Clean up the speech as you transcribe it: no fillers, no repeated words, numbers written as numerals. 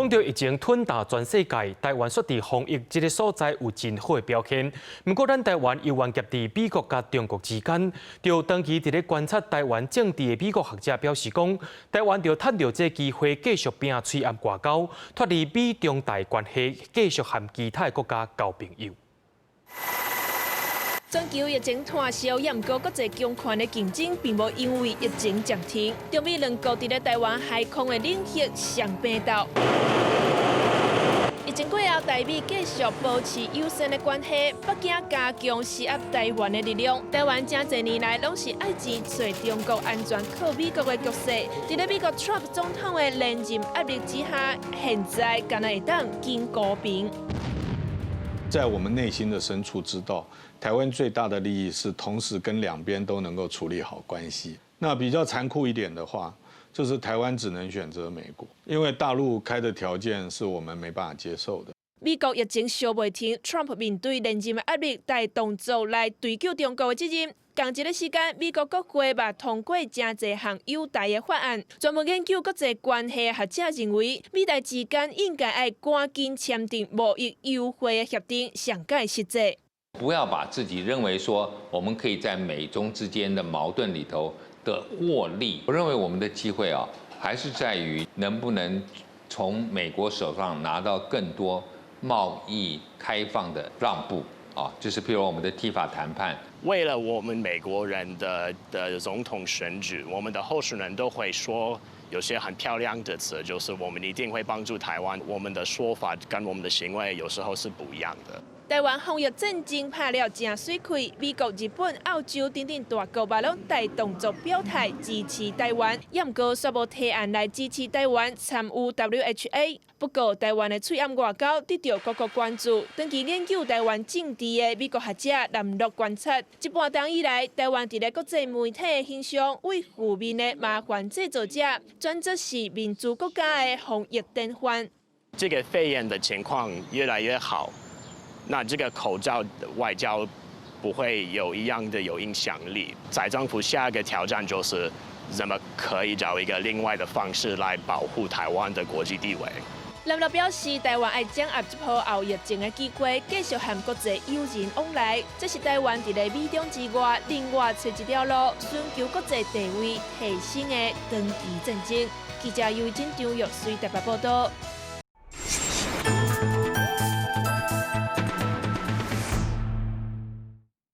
講著疫情吞打全世界，台灣煞佇防疫這个所在有真好的表現。毋過，咱台灣猶原夾佇美國佮中國之間，著長期佇咧觀察台灣政治的美國學者表示講，台灣著趁著這个機會繼續拼喙罨外交，脫離美中台關係，繼續和其他的國家交朋友。全球疫情湠燒，也毋過國際強權的競爭並無因為疫情暫停。中美兩國佇咧台灣海空的領域相拼鬥。疫情過後，台美繼續保持友善的關係，北京加強施壓台灣的力量。台灣誠濟年來攏是愛錢揣中國安全靠美國的局勢，佇咧美國 Trump 總統的連任壓力之下，現在敢若會當緊箍平。在我們內心的深處知道，台灣最大的利益是同時跟兩邊都能夠處理好關係。那比較殘酷一點的話，就是台灣只能選擇美國，因為大陸開的條件是我們沒辦法接受的。美國疫情燒袂停，Trump 面對連任的壓力，帶動作來追究中國的責任。仝一个時間，美國國會嘛通過誠濟項友台的法案。專門研究國際關係的學者認為，美台之間應該愛趕緊簽訂貿易優惠的協定，上蓋實際。不要把自己認為說我們可以在美中之間的矛盾裡頭的獲利。我認為我們的機會啊，還是在於能不能從美國手上拿到更多貿易開放的讓步啊，就是譬如我們的 TIFA 談判。為了我們美國人的總統選舉，我們的候選人都會說有些很漂亮的詞，就是我們一定會幫助台灣。我們的說法跟我們的行為有時候是不一樣的。台灣防疫戰爭拍了誠媠氣，美國、日本、澳洲等等大國嘛攏帶動作表態支持台灣，也毋過煞無提案來支持台灣參與 WHA。不過，台灣的喙罨外交得著各國關注。長期研究台灣政治的美國學者南洛觀察，這半冬以來，台灣佇咧國際媒體的形象為負面的麻煩製造者，轉做是民主國家的防疫典範。這個肺炎的情況越來越好。那這個口罩外交不會有一樣的有影響力。蔡政府下一個挑戰就是怎麼可以找一個另外的方式來保護台灣的國際地位。南洛表示，台灣愛掌握這波後疫情的機會，繼續和國際友人往來。這是台灣佇咧美中之外，另外揣一條路，尋求國際地位提升的長期戰爭。記者尤真張玉隨台北報道。